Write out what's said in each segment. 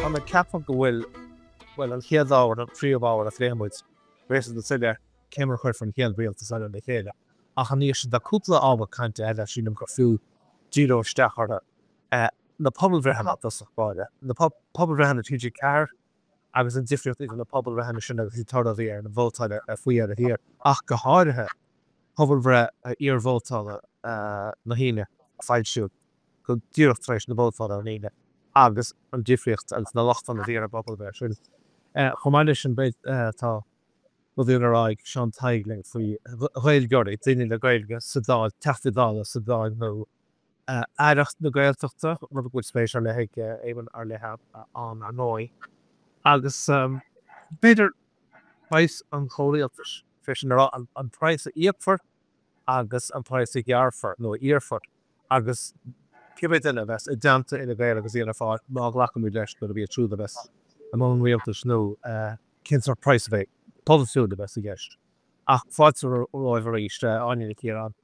Tá mé ag ceapadh go bhfuil, bhuel, an chéad ábhar, an príomhábhar a phléifidh muid, réasúnta soiléir, cé mar a chuirfear an chéad rialtas eile le chéile. Ach ina dhiaidh sin, tá cúpla ábhar cainte eile, sílim, gur fiú díriú isteach orthu. Na pobalbhreitheanna i dtosach báire. Na pobalbhreitheanna TG4 agus an difríocht idir na pobalbhreitheanna sin agus an toradh a bhí ar an vótáil faoi dheireadh thiar, ach go háirithe pobalbhreith iarvótála na hAoine a foilsíodh go díreach tar éis na vótála ar an Aoine agus an difríocht agus na lochtanna a bhí ar an bpobalbhreith sin. Chomh maith leis sin, beidh, tá rudaí le rá ag Seán Tadhg linn faoi Ghaeilgeoirí, daoine le Gaeilge sa Dáil, Teachtaí Dála sa Dáil nó Aireacht na Gaeltachta, rud a bhfuil spéis ar leith ag Éamonn ar leith ann, ar ndóigh. Agus b'fhéidir praghas an chomhrialtais, fé sin a rá, an praghas a íocfar agus an praghas a ghearrfar nó a iarrfar agus cibé duine a bheas i dteannta Fhine Gael agus Fhianna Fáil, má ghlacaimid leis gurb iad siúd a bheas i mbun an rialtais nó cén sórt praghas a bheidh, polaitiúil a bheas i gceist. Ach fáilte romhaibh arís, Áine Nic Chiaráin.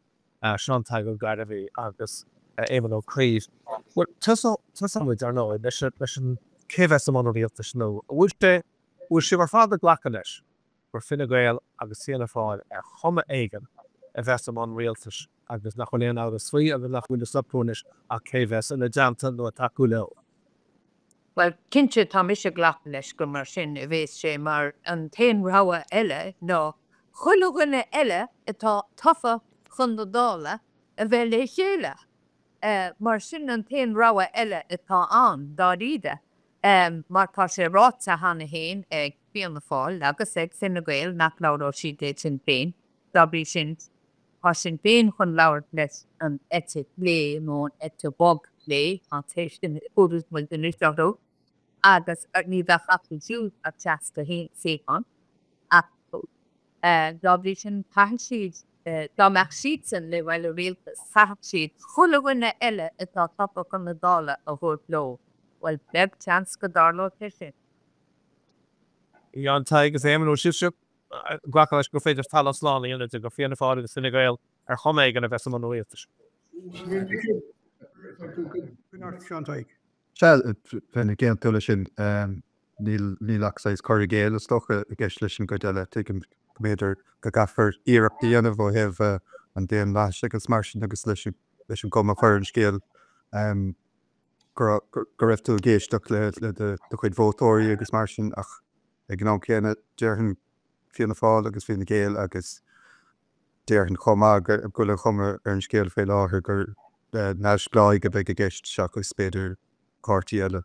Seán Tadhg Ó Gairbhí agus Éamon Ó Cuív. Bhuel, tosóidh muid, ar ndóigh, leis an cé bheas i mbun an rialtais nó an bhfuil sé, an bhfuil sibh ar fad ag glacadh leis gur Fine Gael agus Fianna Fáil ar chuma éigin a bheas i mbun rialtais agus nach bhfuil aon amhras faoi agus nach bhfuil le socrú anois ach cé bheas ina dteannta nó ag tacú leo? Bhuel, cinnte, tá mise ag glacadh leis gur mar sin a bhéas sé mar an t-aon rogha eile ná chuile dhuine eile atá tofa chun na Dála a bheith le chéile. Mar sin an t-aon rogha eile atá ann, dáiríre, mar tá sé ráite cheana féin ag Fianna Fáil agus ag Fine Gael nach labhróidh siad le Sinn Féin, dá bhrí sin tá Sinn Féin chun labhairt leis an eite chlé nó an eite bhog chlé, an té sin a thabharfas muid anois orthu, agus ní bheadh acu siúd ach 61 suíochán acu. Dá bhrí sin caithfidh siad, dá mbeadh siadsan le bheith i rialtas, chaithfeadh siad chuile dhuine eile atá tofa chun na Dála a thabhairt leo. Bhuel, beag seans go dtarlódh sé sin. Seán Tadhg agus Éamon, an bhfuil sibhse ag glacadh leis gur féidir talamh slán a dhéanamh de gur Fianna Fáil agus Fine Gael ar chuma éigin a bheas i mbun an rialtais? Sea, bheinn ag aontú leis sin. Níl ach saghas cur i gcéill, is dócha, i gceist leis an gcuid eile. Tuigim go mb'fhéidir go gcaithfear iarracht a dhéanamh ó thaobh an daonlathais agus mar sin agus leis an gcuma a chur ar an scéal go raibh tú ag éisteacht le do chuid vótóirí agus mar sin ach ag an am céanna déarfainn Fianna Fáil agus Fine Gael agus déarfainn chomh maith go bhfuil an chuma ar an scéal faoi láthair gur neamhspleáigh a bheidh i gceist seachas b'fhéidir páirtí eile.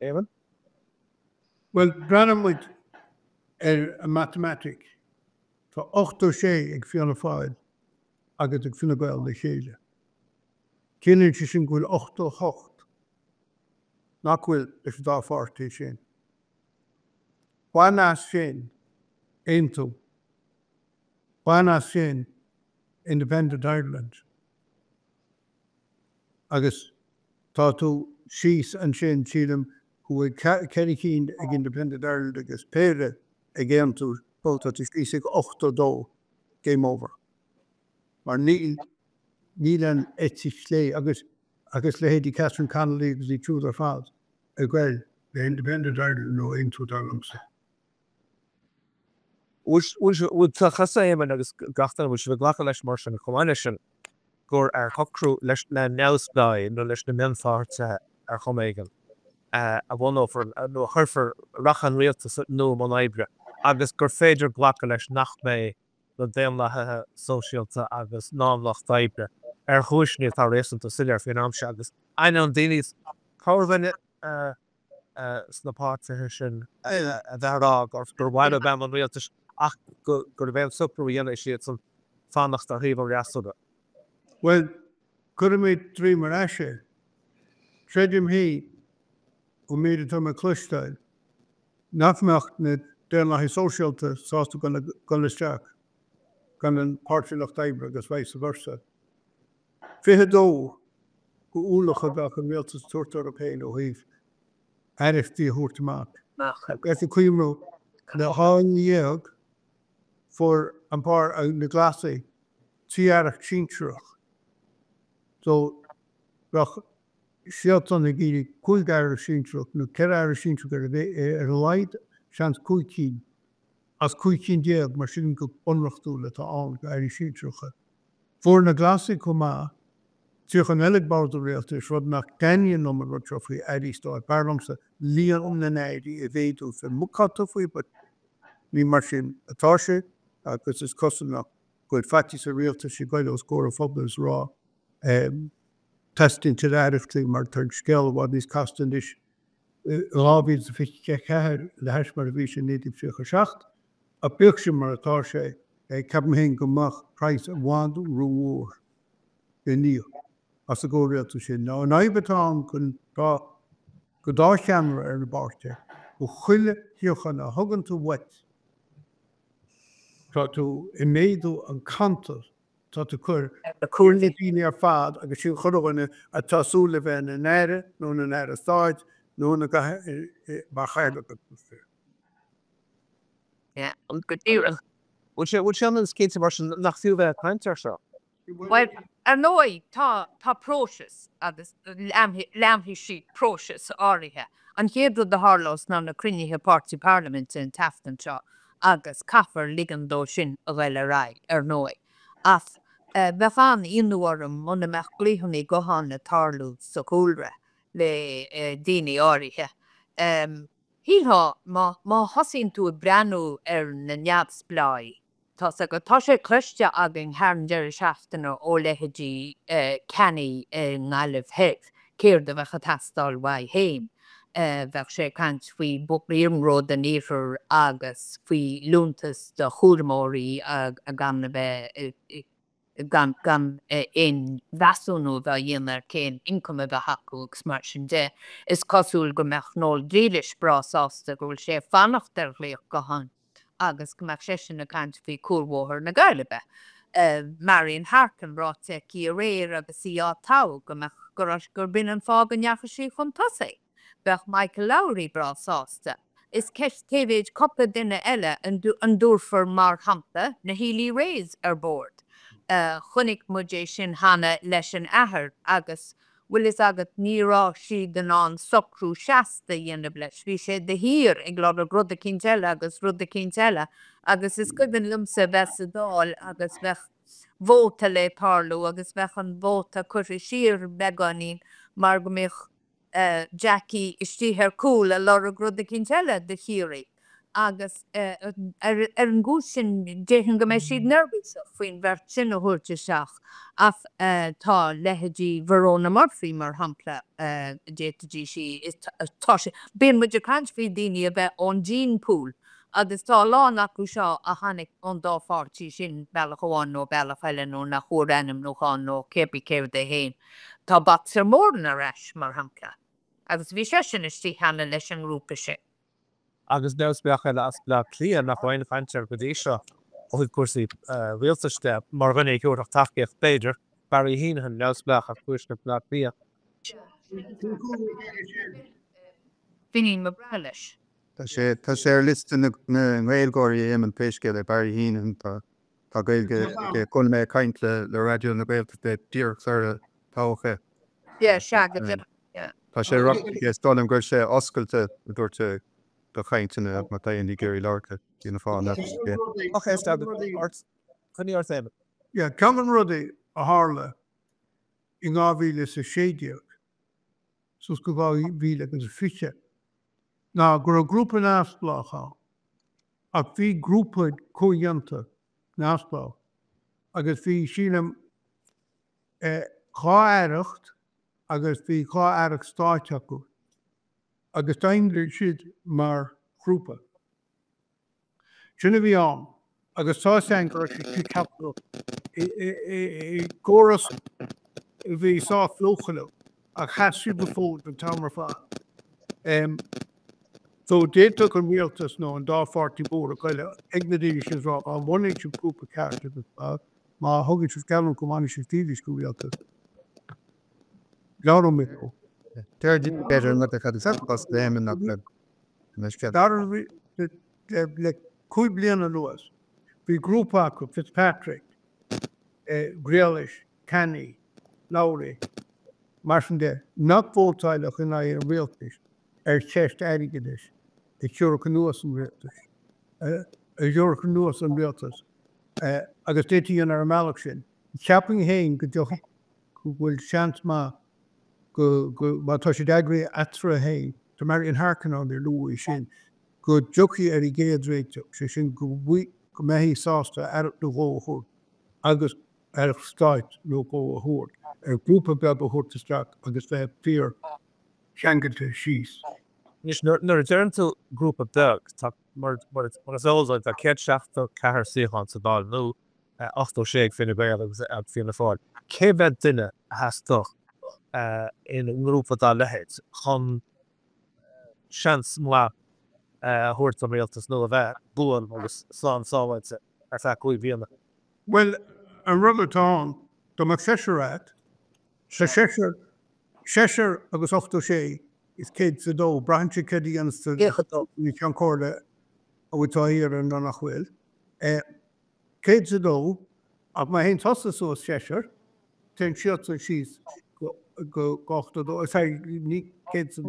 Éamon? Bhuel, breathnaíonn muid ar an matamaitic. Tá 86 ag Fianna Fáil agus ag Fine Gael le chéile. Ciallaíonn sé sin go bhfuil 88 nach bhfuil leis an dá pháirtí sin. Bain as sin Aontú. Bain as sin Independent Ireland. Agus tá tú síos ansin, sílim go bhfuil ceithre cinn ag Independent Ireland agus péire ag Aontú, tá tú síos ag 82, game over. Mar níl, níl an eite chlé agus, agus leithéidí Catherine Connolly agus iad siúd ar fad ag goil le Independent Ireland nó Aontú dar liomsa. Bhfuil tusa, Éamonn, agus gach duine, bhfuil sibh ag glacadh leis mar sin, chomh maith leis sin, gur ar shocrú leis na neamhspleáigh nó leis na mionpháirtithe ar chuma éigin a bhunófar nó a chuirfear, rachaidh an rialtas nua i mbun oibre agus gur féidir glacadh leis nach mbeidh na Daonlathaithe Sóisialta agus ná an Lucht Oibre ar chúiseanna atá réasúnta soiléir faoin am seo agus ainneoin daoine corrdhuine sna páirtithe sin a bheith ag rá gur mhaith leo bheith i mbun rialtais ach gurb é an socrú a dhéanfaidh siadsan fanacht ar thaobh an fhreasúra. Bhuel, cuirfidh mé droim ar ais é. Creidim féin, ón méid atá mé ag cloisteáil, nach mbeadh na Daonlathaigh Sóisialta sásta dul isteach gan an Páirtí Lucht Oibre agus vice versa. 22 go ualach a bheadh an rialtas ag tabhairt orthu féin ó thaobh aireachtaí a thabhairt amach. Agus ag cuimhniú le 12 fuair an pár na Glasaigh 3 aireacht sinsearach. So bheadh. Siadsan ag iarraidh 5 aire sinsearach nó 4 aire sinsearach ar a laghad, seans 5 cinn, as 15 cinn mar sin go bunreachtúil atá ann go airí sinsearacha. Fuair na Glasaigh chomh maith suíochán eile ag bord an rialtais, rud nach dtaitníonn liom an rud seo faoi airí stáit. B'fhearr liomsa líon na n-airí a mhéadú fé mo cad tá faoi but ní mar sin atá sé agus is cosúil nach go bhfuil faitíos an rialtais ag goil os comhair an phobail is rá teastaíonn tuilleadh aireachtaí mar tá an scéal i bhfad níos casta anois i 2024 le hais mar a bhí sé i 1937. Ach bíodh sin mar atá sé, ceapaim féin go mbeadh praghas i bhfad rómhór le n-íoc as an gcomhrialtas sin. Now an fhadhb atá ann go dá cheannaire ar na bpáirtithe, go chuile shuíochán a thugann tú uait, Tá tú ag méadú an cantal, tá tú ag cur ar na daoine ar fad agus sin chuile dhuine atá ag súil le bheith ina n-aire nó ina n-aire stáit nó ina mar chathaoirleach ar Yeah, go díreach. Bhfuil sé, bhfuil sé ionann is cinnte mar sin nach fiú bheith ag caint air seo? Bhuel, ar ndóigh, tá, tá próiseas agus leanfaidh siad próiseas áirithe. An chéad rud a tharlós ná na cruinnithe páirtí parlaiminte an tseachtain seo agus caithfear ligean dó sin a ghoil ar aghaidh, ar ndóigh. Ach bheadh an-ionadh orm muna mbeadh glaochanna gutháin ag tarlú sa chúlra le daoine áirithe. Shílfeá, má, má thosaíonn tú ag breathnú ar na neamhspleáigh, Tá's agat, tá sé cloiste againn thar an deireadh seachtaine ó leithéidí Canny i nGaillimh Thoir céard a bheadh ag teastáil uaidh féin. Bheadh sé ag caint faoi iarnród an iarthair agus faoi liúntas do chúramóirí gan a bheith gan gan aon mheasúnú a bheith á dhéanamh ar cén ioncam a bheadh acu agus mar sin de. Is cosúil go mbeadh Noel Grealish breá sásta go bhfuil sé ag fanacht ar ghlaoch gutháin. agus go mbeadh seisean ag caint faoi Cuarbhóthar na Gaillimhe. Marian Harkin ráite aici aréir agus í á toghadh go mbeadh, go raibh, gurb in an fáth go ndeachaigh sí chun tosaigh. Bheadh Michael Lowry breá sásta. Is ceist cé mhéid cupla duine eile an dtabharfar mar shampla na Healy-Raes ar bord. Chonaic muid é sin cheana leis an athair agus Bhfuil fhios agat, ní raibh siad in ann socrú seasta a dhéanamh leis, bhí sé de shíor ag lorg rud eicínt eile agus rud eicínt eile agus is cuimhin liomsa bheith sa Dáil agus bheadh vóta le tarlú agus bheadh an vóta curtha siar beagáinín mar go mbíodh Jackie istigh ar cúl ag lorg rud eicínt eile do Chiarraí. Agus ar an gcúis sin, déarfainn go mbeidh siad neirbhíseach faoin bheirt sin a thabhairt isteach. Ach tá leithéidí Verona Murphy, mar shampla, d'fhéadfaidís í, tá sé, bíonn muid ag caint faoi daoine a bheith ón gene pool agus tá a lán acu seo a tháinig ón dá pháirtí sin, bealach amháin nó bealach eile nó nach bhfuair ainmniúchán nó cébí céard é féin. Tá Boxer Moran ar ais, mar shampla, agus bhí seisean istigh cheana leis an ngrúpa sin. Agus neamhspleách eile as Bleá Cliath nach raibh aon chaint air go dtí seo ó thaobh cúrsaí rialtais de, mar dhuine a thabharfadh tacaíocht, b'fhéidir, Barry Heneghan, neamhspleách as tuaisceart Bhleá Cliath. Finín ba bhreá leis. Tá sé, tá sé ar liosta na nGaeilgeoirí, a Éamonn, pé scéal é, Barry Heneghan, tá, tá Gaeilge aige. Chuala mé ag caint le, le Raidió na Gaeltachta díreach sar a toghadh é. Yeah, sea, go deimhin. Tá sé ráite aige, is dóigh liom go raibh sé oscailte, a dúirt sé, do chainteanna má tá éinne ag iarraidh labhairt le Fianna Fáil nó Ok, stop. Ort. Coinnigh ort, Éamonn. Yeah, ceann de na rudaí a tharla in 2016 suas go 2020 ná go raibh grúpa neamhspleách ann ach bhí grúpa comhdhéanta neamhspleách agus bhí, sílim, 2 aireacht agus bhí 2 aireacht stáit acu agus d'fheidhmigh siad mar ghrúpa. Sin a bhí ann agus tá 'fhios a'inn go raibh siad ceaptha i gcóras a bhí sách leochaileach ach sheas siad an fód an t-am ar fad. So d'fhéadfadh an rialtas nó an dá pháirtí mhóra goil ag na daoine sin is rá má bhunaíonn sibh grúpa ceart agus má thugann sibh geallúint go bhfanfaidh sibh dílis don rialtas, labhróidh mé leo. Deir daoine b'fhéidir an rud ar fad is cosúil le Éamonn nach raibh. Dar le 5 bliana anuas bhí grúpa acu, Fitzpatrick, Grealish, Canny, Lowry. Mar sin de, nach vótáilfeadh in aghaidh an rialtais ar cheist airgeadais a thiúrfadh anuas an rialtais, a thiúrfadh anuas an rialtas agus d'fhéadfaí a dhéanamh ar an mbealach sin. Cheapfainn féin go dtiocfadh, go bhfuil seans maith go, go, má tá siad eagraithe eatarthu féin, tá Marian Harkin ann ar luadh í sin, go dtiocfaí ar an gcéad réiteach, sé sin go, go mbeifí sásta aireacht nó dhó a thabhairt agus aireacht stáit nó dhó a thabhairt ar ghrúpa beag a thabhairt isteach agus bheith fíor cheangailte síos. Anois, nuair a deireann tú grúpa beag, tá, mar is eol duit, tá 174 suíochán sa Dáil nó 86 ag Fine Gael agus ag Fianna Fáil. Cé mhéad duine a theastódh i ngrúpa dá leithéid chun seans maith a thabhairt don rialtas nua a bheith buan agus slán sábháilte ar feadh 5 bliana? Bhuel, an rud atá ann, dá mbeadh seisear agat, tá seisear, seisear agus 86 is 102, braitheann sé céard a dhéanas tú le Ceann Comhairle a bhfuil tú á iarraidh nó nach bhfuil. 102, ach má théann tusa suas seisear, téann siadsan síos go 82, sorry, ní 102,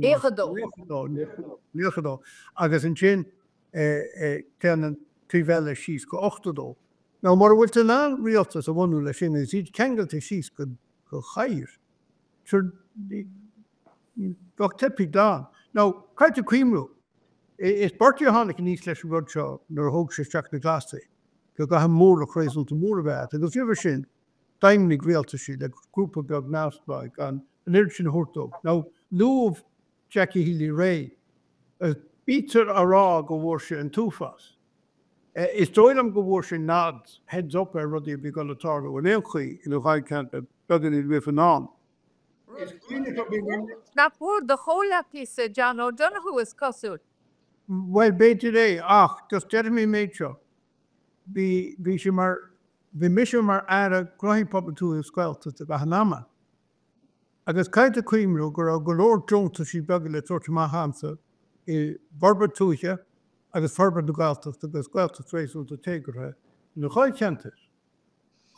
92, 92, agus ansin téann an taobh eile síos go 82. Now, mura bhfuil tú in ann rialtas a bhunú leis sin agus iad ceangailte síos go caor, sure, bheadh teipthe glan. Now, caithfidh tú cuimhniú, is Bertie a tháinig aníos leis an rud seo nuair a thóg sé isteach na Glasaigh, go gcaithfidh móramh réasúnta mór a bheith agat, agus roimhe sin, d'ainmnigh rialtaisí le grúpa beag neamhspleách gan an oiread sin a thabhairt dóibh. Now, luadh Jackie Healy-Rae, bítear á rá go bhfuair sé an t-uafás. Is dóigh liom go bhfuair sé nod, heads up ar rudaí a bhí ag dul ag tarlú in aon chaoi ina dháilcheantar beagáinín roimh an am. Is cuimhin liom bhí mé. Nach bhfuair do chomhleacaí-sa John O'Donoghue is cosúil. Bhuel, b'fhéidir é, ach just déarfaidh mé an méid seo, bhí, bhí sé mar, bhí mise mar Aire Gnóthaí Pobail Tuaithe is Gaeltachta i gcaitheamh an ama. Agus caithfidh tú cuimhniú go raibh go leor deontaisí beaga le tabhairt amach a'msa i bhforbairt tuaithe agus forbairt na Gaeltachta agus Gaeltacht réasúnta téagartha ina dháilcheantair.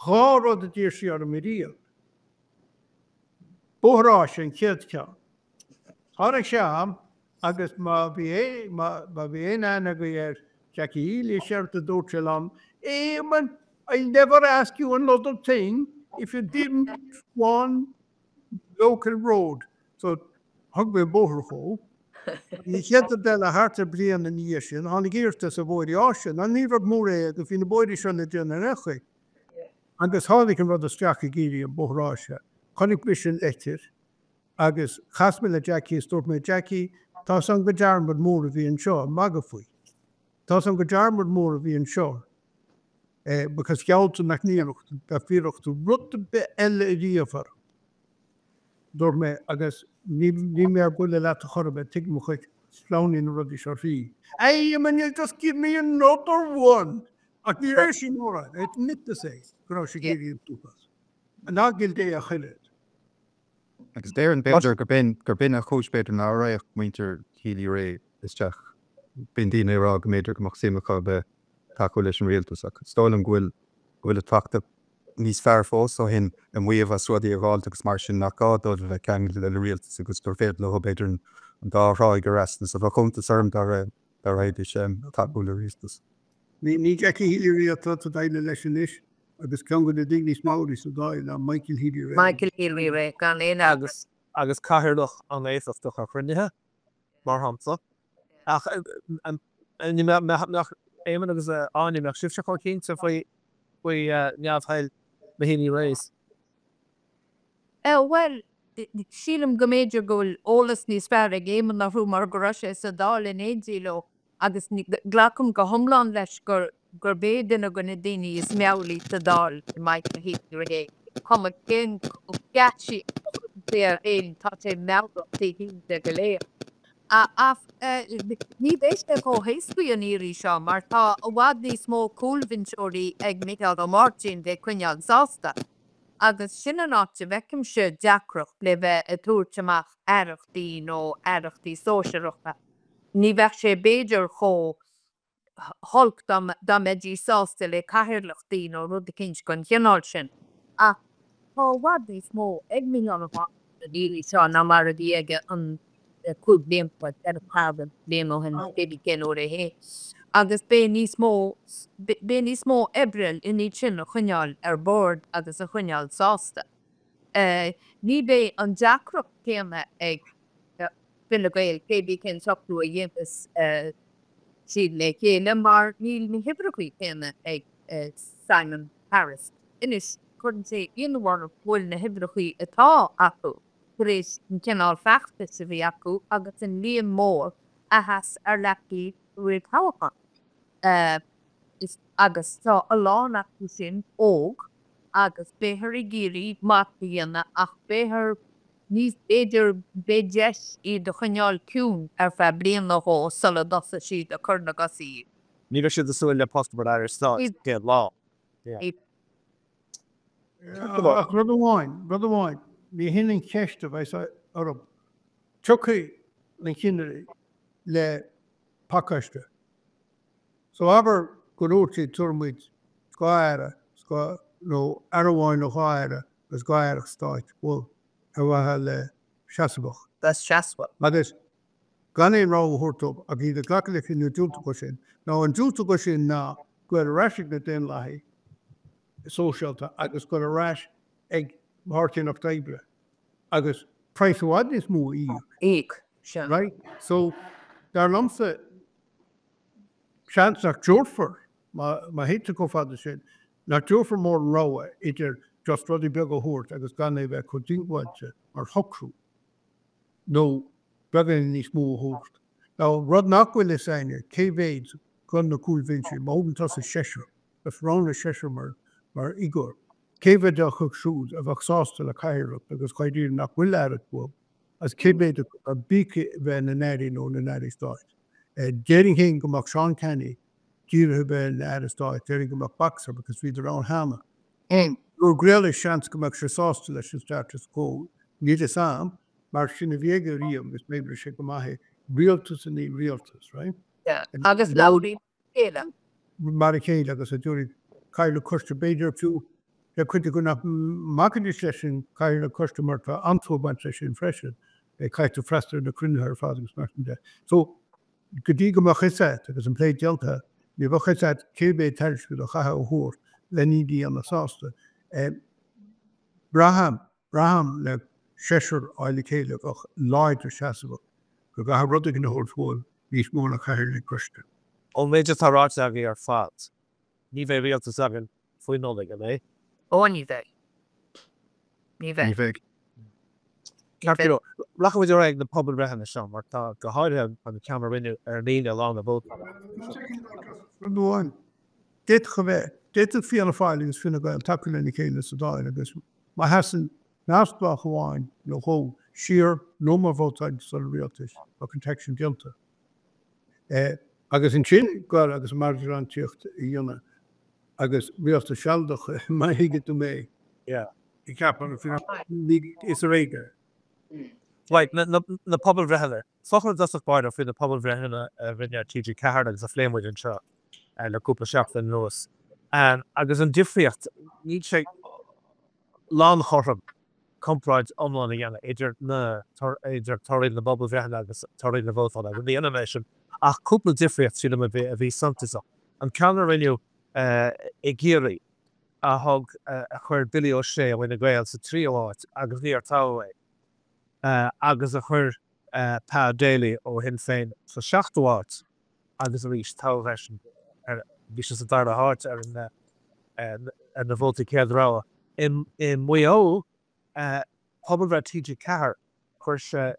2 rud a d'iarr sí orm ariamh. Bóthar áise an chéad cheann. Tháinig sé a'm agus má bhí má bhí aon aithne agaibh ar Jackie Healy séard a dúirt sé liom, Éamonn, I'll never ask you another thing if you didn't one local road. So thug mé an bóthar dhó. An chéad rud eile, thart ar bliain ina dhiaidh sin, tháinig iarratas ar bhóithrí áise. Now ní rud mór é agus bhí na bóithrí seo le déanamh ar aon chaoi. Agus tháinig an rud isteach ag iarraidh an bóthar áise. Chonaic mise an leitir agus chas mé le Jackie is dúirt mé, Jackie, tá's agam gur dearmad mór a bhí anseo, ag magadh faoi. Tá's agam gur dearmad mór a bhí anseo because gheall tú nach n-iarrfadh, nach n-iarrfadh tú rud ar bith eile ariamh orm. Dúirt mé, agus níl mé ar buile leat a chor ar bith, tuigim dhuit, sleamhnaíonn na rudaí seo thríd. Éamonn, you'll just give me another one! Ach ní raibh sí mórán, I admit to say, go raibh sí ag iarraidh an t-uafás. An eagal Dé ach oiread. Agus déarfainn b'fhéidir gurb in, gurb in an chúis b'fhéidir nár raghadh muintir Healy-Rae isteach. Bíonn daoine ag rá go mb'fhéidir go mbeadh suim acu a bheith tacú leis an rialtas ach is dóigh liom go bhfuil, go bhfuil an feachtas níos fearr fós ó shin i maíomh as rudaí a dh'fháilt agus mar sin nach gá dóibh a bheith ceangailte le rialtas agus gur féidir leo b'fhéidir an dá thráigh a fhreastal. So bheadh iontas orm dá raghaidís tacú le rialtas. Ní Jackie Healy-Rae atá sa Dáil leis anois agus ceann de na daoine is meabhraí sa Dáil ná Michael Healy-Rae. Michael Healy-Rae, gan aon amhras. Agus cathaoirleach an-éifeachtach ar chruinnithe, mar shampla. Ach mbeadh Éamonn agus Áine, mbeadh sibhse chomh cinnte faoi neamhthoil na Healy-Raes? Bhuel, sílim go mb'fhéidir go bhfuil eolas níos fearr ag Éamonn orthu mar go raibh sé sa Dáil in éindí leo. Agus glacaim go hiomlán leis gurb é duine de na daoine is meabhraí sa Dáil, Michael Healy-Rae, cuma cén geáitsí a chuireann sé air féin, tá sé meabhrach taobh thiar de go léir. Ach ní bheidh sé chomh héascaí an iarraidh seo mar tá i bhfad níos mó cúlbhinseoirí ag Micheál Ó Máirtín le coinneáil sásta. Agus sin an áit a bhfeicimse deacracht le bheith ag tabhairt amach aireachtaí nó aireachtaí sóisearacha. Ní bheadh sé b'fhéidir chomh holc dá mbeidís sásta le cathaoirleachtaí nó rud eicínt den chineál sin. Ach tá i bhfad níos mó ag Micheál Ó. an iarraidh seo ná mar a bhí aige an 5 bliana, bhuel, 4 bliana ó shin, cébí cén uair é féin. Agus beidh níos mó, beidh níos mó oibre in iad sin a choinneáil ar bord agus a choinneáil sásta. Ní bheidh an deacracht céanna ag Fine Gael cébí cén socrú a dhéanfas siad le chéile mar níl na huimhreacha céanna ag Simon Harris. Anois, cuireann sé ionadh orm go bhfuil na huimhreacha atá acu tar éis an cineál feachtais a bhí acu agus an líon mór a sheas ar leataobh roimh thoghchán. Agus tá a lán acu sin óg agus beifear ag iarraidh maith a dhéanamh ach beifear níos, b'fhéidir, beidh deis iad a choinneáil ciúin ar feadh bliain nó dhó sula dtosaíonn siad ag cur na gcosaí. Ní bheidh siad ag súil le post mar Aire Stáit sa chéad lá. Ach rud amháin, rud amháin, ní hin an cheist a bheas orm. Tiocfaidh na cinnirí le pacáiste. So abair go ndúirt siad tabharfaidh muid 2 aire, nó aire amháin nó 2 aire agus 2 aireacht stáit, bhuel, ar mhaithe le seasmhacht. Bheas seasmhacht. Agus gan aon rogha a thabhairt dóibh ach iad ag glacadh leis sin nó diúltú dó sin. Now an diúltú dó sin ná goil ar ais ag na Daonlathaigh Sóisialta agus goil ar ais ag Páirtí an Lucht Oibre agus praghas i bhfad níos mó a íoc. Íoc, sea. Right? So, dar liomsa, seans nach dtabharfar, má théitear chomh fada sin, nach dtabharfar mórán rogha idir just rudaí beaga a thabhairt agus gan é bheith chomh diongbháilte mar shocrú, nó beagáinín níos mó a thabhairt. Now, rud nach bhfuil fhios a'inne, cé mhéad de na cúlbhinsí, má thugann tusa seisear, just roghnaigh seisear mar mar fhigiúr, cé mhéad acu siúd a bheadh sásta le cathaoirleacht agus dháiríre nach bhfuil aireacht uathu, agus cé mhéad acu atá bígthe a bheith ina n-airí nó ina n-airí stáit. Déarfainn féin go mbeadh Seán Canney dírithe a bheith ina aire stáit, déarfainn go mbeadh bac air because bhíodar ann cheana. Ó Griallais, seans go mbeadh sé sásta leis an status quo, níl fhios a'm, mar sin a bhí aige riamh agus d'oibrigh sé go maith é, rialtas i ndiaidh rialtas, right? Yeah, agus labhraí mar a chéile. Mar a chéile agus a dtabharfaidh cathaoirleach coiste, b'fhéidir fiú le cuid acu nach mbacfaidís leis an cathaoirleach coiste mar tá an-tú ag baint leis sin freisin, caithfidh tú freastal ar na cruinnithe ar fad agus mar sin de. So, go dtí go mbeadh fhios a't agus an plé déanta, ní bheadh fhios a't cé mhéad tairiscint a chaithfeá a thabhairt le iad a dhéanamh sásta. Braithim, braithim le seisear a fháil le chéile a bheadh láidir seasmhach go gcaithfeá rud éigin a thabhairt uathu níos mó ná cathaoirligh coiste. Ón méid atá ráite agaibh ar fad, ní bheidh rialtas againn faoi Nollaig, an ea? Ó, ní bheidh. Ní bheidh. Ní bheidh. Ceart go leor. Rachaidh muid ar aghaidh na pobalbhreitheanna seo mar tá, go háirithe an ceann a rinneadh ar an Aoine, lá na vótála. Rud amháin, d'fhéadfadh a bheith, d'fhéadfadh Fianna Fáil agus Fine Gael tacú lena chéile sa Dáil agus má sheasann neamhspleách amháin nó dhó siar nó má vótáil ar son an rialtais, bheadh an t-aicsean déanta. Agus ansin goil agus an mhargadh a dhéanamh agus rialtas sealadach, má thuigeann tú mé. Yeah. Ag ceapadh is ar éigean. Right, na pobalbhreitheanna. Focal i dtosach báire faoi na pobalbhreitheanna a rinne TG4 agus a phléigh muid anseo le cúpla seachtain anuas. Agus an difríocht, níl sé lánchothrom comparáid iomlán a dhéanamh idir na, idir torthaí na bpobalbhreitheanna agus torthaí na vótála, agus ní dhéanfaidh mé sin, ach cúpla difríocht, sílim, a bhí suntasach. An ceann a rinneadh i gCiarraí, a thug, a chuir Billy O'Shea ó Fhine Gael sa tríú háit agus níor toghadh é, agus a chuir Pa Daly ó Shinn Féin sa seachtú háit agus arís toghadh eisean ar, bhí sé sa dara háit ar an, ar na vótaí céad rogha. I Maigh Eo, pobalbhreith TG4, chuir sé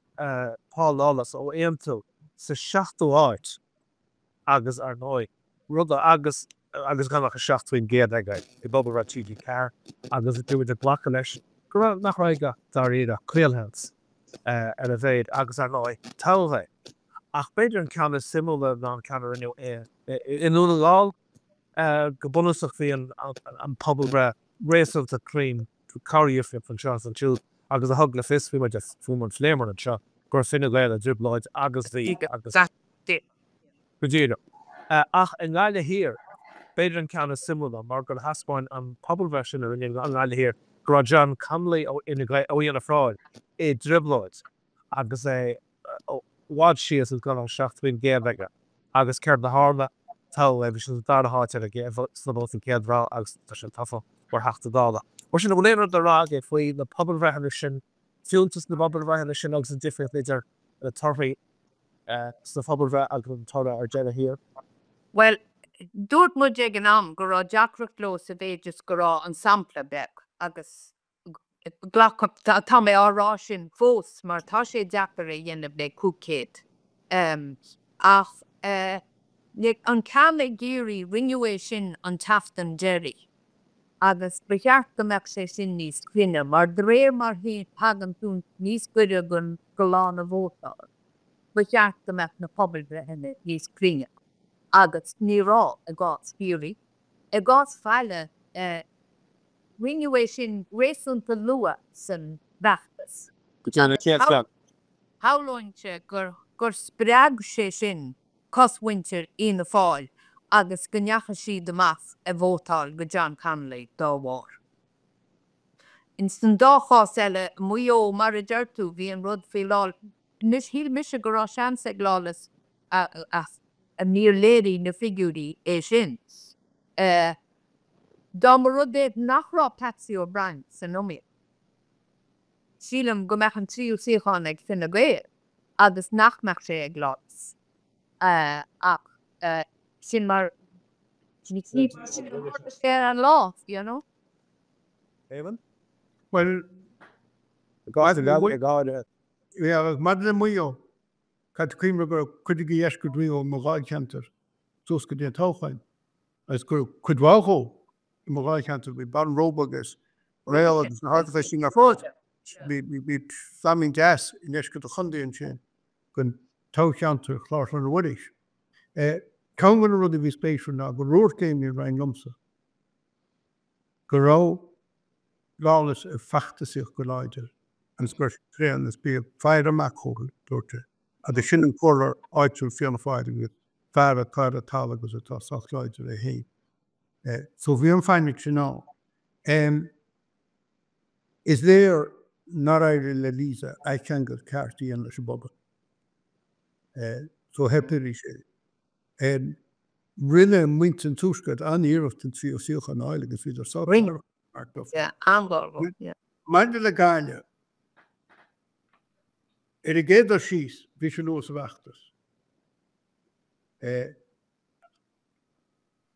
Paul Lawless ó Aontú sa seachtú háit agus, ar ndóigh, rud a agus agus gan ach 7% aige i bpobalbhreith TG4 agus bhí muid ag glacadh leis go raibh, nach raibh aige dáiríre ach caolsheans ar a mhéad agus, ar ndóigh, toghadh é. Ach b'fhéidir an ceann is suimiúla ná an ceann a rinneadh i nDún na nGall. Go bunúsach bhí an pobalbhreith réasúnta cruinn, corrdhifríocht anseo is ansiúd, agus a thug le fios, bhí muid, faoi mar a phléamar anseo, go raibh Fine Gael i dtrioblóid agus bhí, agus. Go díreach. Ach i nGaillimh Thiar, b'fhéidir an ceann is suimiúla, mar gur thaispeáin an pobalbhreith sin a rinneadh i nGaillimh Thiar go raibh John Connolly ó Fhine Gael, ó Fhianna Fáil. i dtrioblóid agus é i bhfad síos agus gan ach 7% aige. Agus céard a tharla? Toghadh é, bhí sé sa dara háit ar an sna vótaí céad rogha agus tá sé tofa mar Theachta Dála. Mar sin, an bhfuil aon rud le rá agaibh faoi na pobalbhreitheanna sin, fiúntas na bpobalbhreitheanna sin agus an difríocht idir na torthaí sna pobalbhreith agus an toradh ar deireadh thiar? Bhuel, dúirt muid ag an am go raibh deacracht leo sa mhéid is go raibh an sampla beag agus glacaim, tá mé á rá sin fós mar tá sé deacair a dhéanamh le 500. Ach an ceann i gCiarraí, rinneadh é sin an tseachtain deiridh agus ba cheart go mbeadh sé sin níos cruinne mar de réir mar thagann tú níos gaire go lá na vótála, ba cheart go mbeadh na pobalbhreitheanna níos cruinne agus ní raibh i gcás Chiarraí. I gcás Mhaigh Eo, rinneadh é sin réasúnta luath san bhfeachtas. Go deimhin, an chéad cheann. Shamhlóinnse gur spreag sé sin cosmhuintir Fhianna Fáil agus go ndeachaigh siad amach ag vótáil go John Connolly dá bharr. Ins an dá chás eile, Maigh Eo, mar a deir tú, bhí an rud faoi Lawless. Anois, shíl mise go raibh seans ag Lawless ach níor léirigh na figiúirí é sin. Dá mba rud é nach raibh Patsy O'Brien san iomaíocht, sílim go mbeadh an tríú suíochán ag Fine Gael agus nach mbeadh sé ag Lawless. Ach sin mar ní sin a tharla sé ar an lá, you know. Éamonn? Bhuel, I gcás i gcás Yeah, maidir le Maigh Eo, caithfidh tú cuimhneamh go raibh cuid de dheisceart Mhaigh Eo i mo dháilcheantar suas go dtí an toghchán agus go raibh cuid mhaith dhó i mo dháilcheantar, bhí Ballinrobe agus Réal agus na háiteacha sin ar fad. Bhí feamainn deas i ndeisceart an chontae ansin den toghcheantar Chlár Chlainne Mhuiris. Ceann de na rudaí a bhí spéisiúil ná gur dhúirt Damien Ryan liomsa go raibh Lawless ag feachtasaíocht go láidir agus go raibh sé tréan is bí ag faire amach dhó, dúirt sé. Agus sin an comhairleoir áitiúil Fianna Fáil agus fear atá ar an talamh agus atá sách láidir é féin. So bhí an fainic sin ann. Is léir nár éirigh le Lisa athcheangal ceart a dhéanamh leis an bpobal. So theip uirthi sin. Rinne muintir an Tuaiscirt an-iarracht an tríú suíochán a fháil agus bhíodar sách Rinne. Yeah, an-ghar dhó, yeah. Maidir le Gaillimh, ar an gcéad dul síos, bhí sé luath sa bhfeachtas.